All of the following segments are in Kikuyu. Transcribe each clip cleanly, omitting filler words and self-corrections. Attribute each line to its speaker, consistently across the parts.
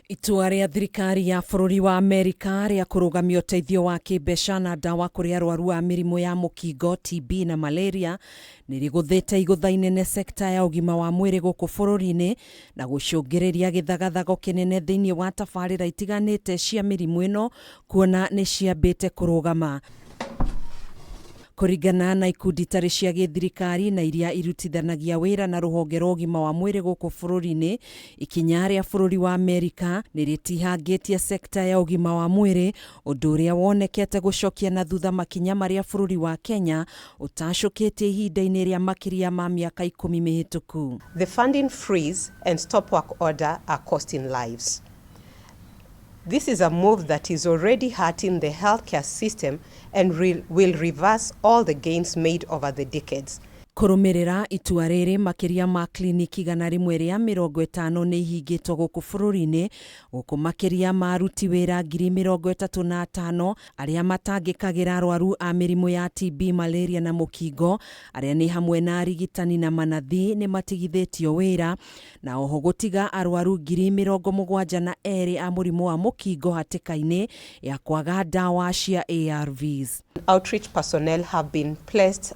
Speaker 1: Itua rĩa thirikari ya bũrũri wa Amerika rĩa kũrũgamia ũteithio wa kĩmbeca na ndawa kũrĩ arwaru a mĩrimũ ya mũkingo, TB na malaria nĩ rĩgũthĩte igũtha inene sekta ya ũgima wa mwĩrĩ gũkũ bũrũri-inĩ na gũcũngĩrĩria gĩthagathago kĩnene thĩinĩ wa tabarĩra itiganĩte cia mĩrimũ ĩno kuona nĩ ciambĩte kũrũgama. Kũringana na ikundi itarĩ cia gĩthirikari na iria irutithanagia wĩra na rũhonge rwa ũgima wa mwĩrĩ gũkũ bũrũri-inĩ, ikinya rĩa bũrũri wa Amerika nĩ rĩtihangĩtie sekta ya ũgima wa mwĩrĩ, ũndũ ũrĩa wonekete gũcokia na thutha makinya marĩa bũrũri wa Kenya ũtacũkĩtie ihinda-inĩ rĩa makĩria ma mĩaka ikũmi mĩhĩtũku.
Speaker 2: The funding freeze and stop work order are costing lives. This is a move that is already hurting the healthcare system and will reverse all the gains made over the decades.
Speaker 1: Kũrũmĩrĩra itua rĩrĩ, makĩria ma kliniki 150 nĩ ihingĩtwo gũkũ bũrũri-inĩ, gũkũ makĩria ma aruti wĩra 35,000 arĩa matangĩkagĩra arwaru a mĩrimũ ya TB, malaria na mũkingo, arĩa nĩ hamwe na arigitani na manathi nĩ matigithĩtio wĩra, na oho gũtiga arwaru 72,000 a mũrimũ wa mũkingo hatĩka-inĩ ya kwaga ndawa cia ARVs.
Speaker 2: Outreach personnel have been placed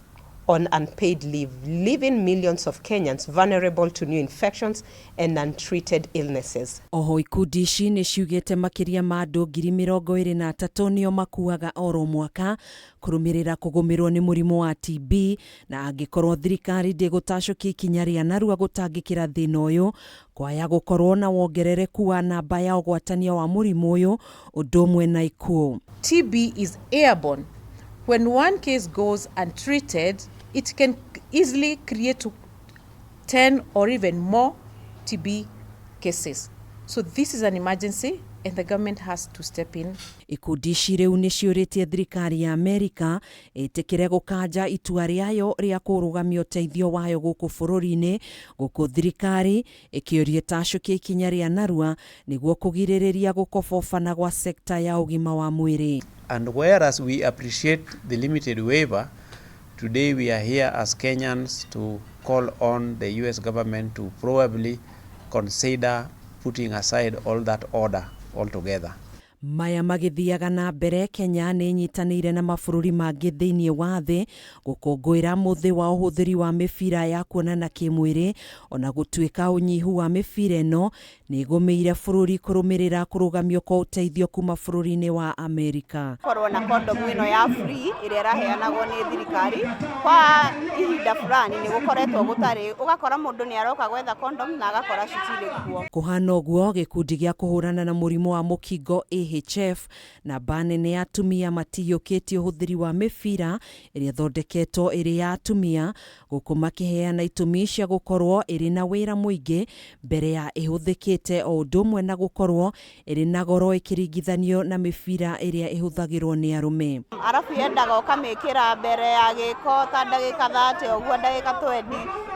Speaker 2: on unpaid leave, leaving millions of Kenyans vulnerable to new infections and untreated illnesses.
Speaker 1: Oho ikundi ici nĩ ciugĩte makĩria ma andũ 23,000 nĩo makuaga oro mwaka kũrũmĩrĩra kũgũmĩrwo nĩ mũrimũ wa TB, na angĩkorwo thirikari ndĩgũtacũkia ikinya rĩa narua gũtangĩkĩra thĩna ũyũ, kwaya gũkorwo na wongerereku wa namba ya ũgwatania wa mũrimũ ũyũ ũndũ ũmwe na ikuũ.
Speaker 3: TB is airborne. When one case goes untreated, it can easily create 10 or even more TB cases. So this is an emergency and the government has to step in.
Speaker 1: Ikundi ici rĩu nĩ ciũrĩtie thirikari ya Amerika ĩtĩkĩre gũkanja itua rĩayo rĩa kũrũgamia ũteithio wayo gũkũ bũrũri-inĩ, gũkũ thirikari ĩkĩũria ĩtacũkie ikinya rĩa narua nĩguo kũgirĩrĩria gũkobobana gwa sekta ya ũgima wa mwĩrĩ.
Speaker 4: And whereas we appreciate the limited waiver, today we are here as Kenyans to call on the US government to probably consider putting aside all that order altogether.
Speaker 1: Maya magĩthiaga na mbere, Kenya nĩ ĩnyitanĩire na mabũrũri mangĩ thĩinĩ wa thĩ gũkũngũĩra mũthĩ wa ũhũthĩri wa mĩbira ya kuonana kĩmwĩrĩ, ona gũtuĩka ũnyihu wa mĩbira ĩno nĩ ĩgũmĩire bũrũri kũrũmĩrĩra kũrũgamio kwa ũteithio kuma bũrũri-inĩ wa Amerika.
Speaker 5: Korwo na kondomu ĩno ya free ĩrĩa ĩraheanagwo nĩ thirikari kwa ihinda fulani nĩ gũkoretwo gũtarĩ, ũgakora mũndũ nĩ aroka gwetha condom na agakora citirĩ kuo.
Speaker 1: Kũhana ũguo, gĩkundi gĩa kũhũrana na mũrimũ wa mũkingo AHF, namba nene ya atumia matiyũkĩtie ũhũthĩri wa mĩbira ĩrĩa ĩthondeketwo ĩrĩ ya atumia, gũkũ makĩheana itũmi cia gũkorwo ĩrĩ na wĩra mũingĩ mbere ya ĩhũthĩkĩte o ũndũ ũmwe na gũkorwo ĩrĩ na goro ĩkĩringithanio na mĩbira ĩrĩa ĩhũthagĩrwo nĩ arũme.
Speaker 5: Arabu yendaga ũkamĩkĩra mbere ya gĩko ta ndagĩka 30 ũguo, ndagĩka 20,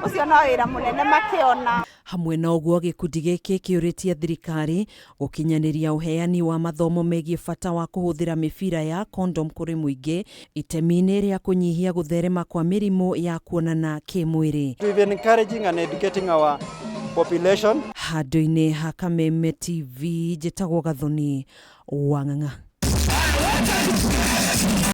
Speaker 5: ũcio no wĩra mũnene makĩona.
Speaker 1: Hamwe na ũguo, gĩkundi gĩkĩ kĩũrĩtie thirikari gũkinyanĩria ũheani wa mathomo megiĩ bata wa kũhũthĩra mĩbira ya condom kũrĩ mũingĩ itemi-inĩ rĩa kũnyihia gũtherema kwa mĩrimũ ya kuonana kĩmwĩrĩ.
Speaker 6: We've been encouraging and educating our population.
Speaker 1: Handũ-inĩ ha Kameme TV, njĩtagwo Gathoni Wang'ang'a.